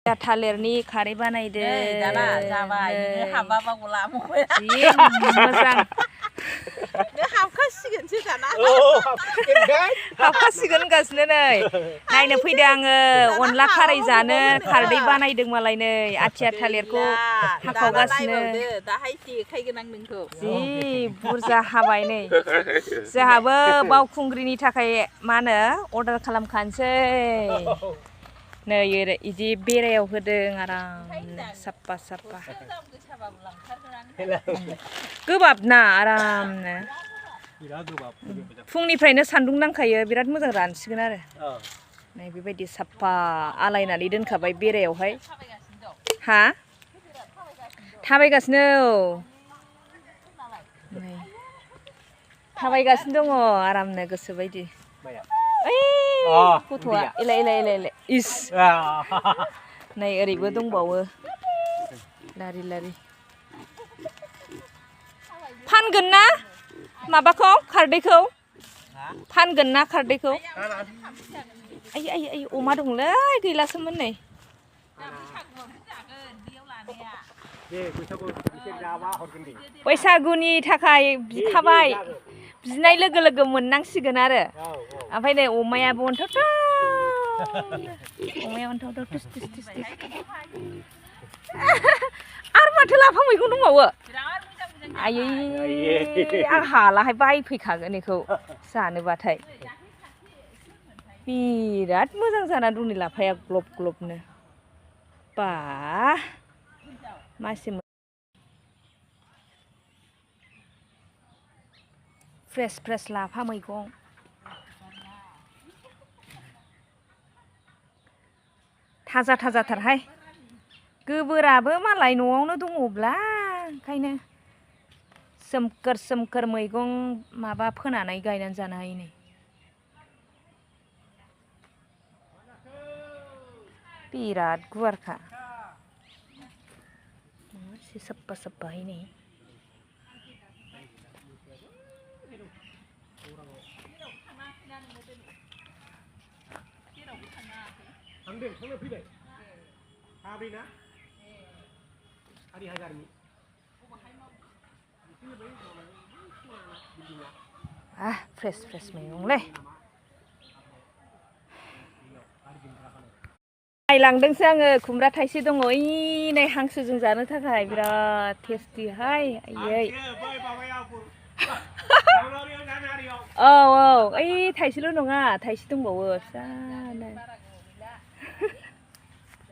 थालिरनि खारै बानायदो दाना जाबाय नोङो हाबाबा गला मबाय जि मोजां नों हाबखासिगोनसो दाना हाबखासिगोन गासिनो नै नायनो फैदो आङो अनला खारै जानो खारदै बानायदों मालाय नै आथिया थालिरखौ हाखावगासिनो दाहाय देखायगोन आं नोंखौ जि बुरजा हाबाय नै जोंहाबो बावखुंग्रिनि थाखाय मा होनो अर्डार खालामखानोसै नै ओरै इदि बेरायाव होदों आरामनो साफा साफा गोबाब ना आरामनो फुंनिफ्रायनो सान्दुं नांखायो बिराद मोजां रानसिगोन आरो नै बेबायदि साफा आलायनानै दोनखाबाय बेरायावहाय हा थाबायगासिनो नै थाबायगासिनो दङ आरामनो गोसो बायदि गथ'आ एलाय इस नै ओरैबो दंबावो लारि लारि फानगोन ना माबाखौ खारदैखौ फानगोन ना खारदैखौ आइ अमा दंलै गैलासोमोन नै बैसागुनि थाखाय बिखाबाय बिनाय लोगो लोगो मोननांसिगोन आरो ओमफ्राय नै अमायाबो अन्थावथाव टिस टिस टिस टिस आरो माथो लाफा मैगं दंबावो आयै आं हालाहाय बायफैखागोन बेखौ जानोबाथाय बिराद मोजां जाना दं नै लाफाया ग्लब ग्लबनो बा मासे फ्रेस फ्रेस लाफा मैगं थाजा थाजाथारहाय गोबोराबो मालाय न'आवनो दङब्ला ओंखायनो सोमखोर सोमखोर मैगं माबा फोनानै गायनानै जानो हायो नै बिराद गुवारखा एसे साफा साफाहाय नै थांनो फैबाय हाब्रैना आरि हाजारनि फ्रेस फ्रेस मैगंलै नायलांदोंसो आङो खुमब्रा थाइसे दङ ओइ नै हांसोजों जानो थाखाय बिराद टेस्टिहाय आयै औ ओइ थाइसेल' नङा थाइसे दंबावो फिसानो